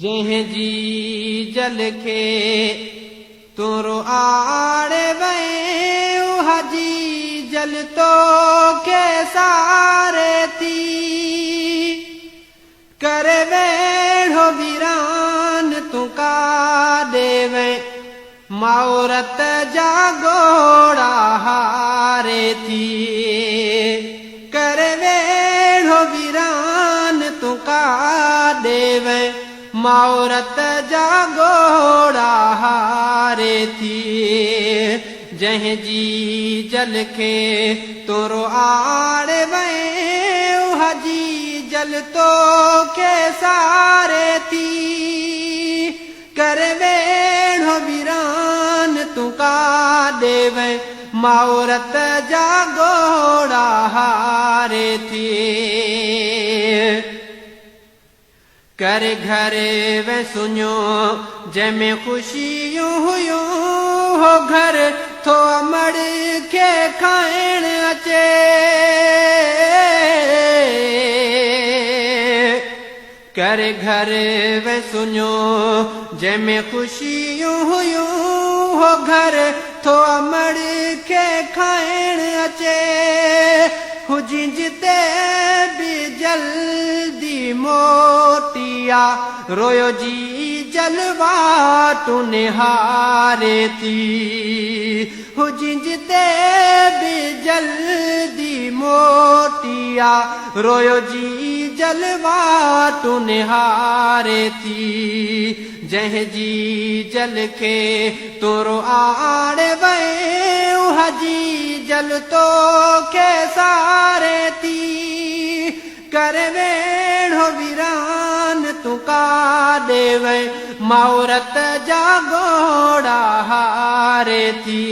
جنهن جي جل کي تون روئاڙي وئين، اها جي جل توکي ساري ٿي. ڪري ويڙهو ويران تون ڪاڏي وئين، ماء رت جا ڳوڙها هاري ٿي. ڪري ويڙهو ويران تون ڪاڏي وئين، ماء رت جا ڳوڙها هاري ٿي. جنهن جي جل کي تون روئاڙي وئين، اها جي جل توکي ساري ٿي. ڪري ويڙهو ويران تون ڪاڏي وئين، ماء رت جا ڳوڙها هاري ٿي. ڪري گهر وئين سڃو، جنهن ۾ خوشيون هيون، هو گهر ٿو امڙ کي کائڻ اچي. ڪري گهر وئين سڃو، جنهن ۾ خوشيون هيون، هو گهر ٿو امڙ کي کائڻ اچي. هجين جتي به جلدي موٽي آ، رويو جي جلواٽون نهاري ٿي. هجين جتي به جلدي موٽي آ، رويو جي جلواٽون نهاري ٿي. جنهن جي جل کي تون روئاڙي وئين، اها جي جل توکي ساري ٿي. ڪري ويڙهو ويران تون ڪاڏي وئين، ماء رت جا ڳوڙها هاري ٿي.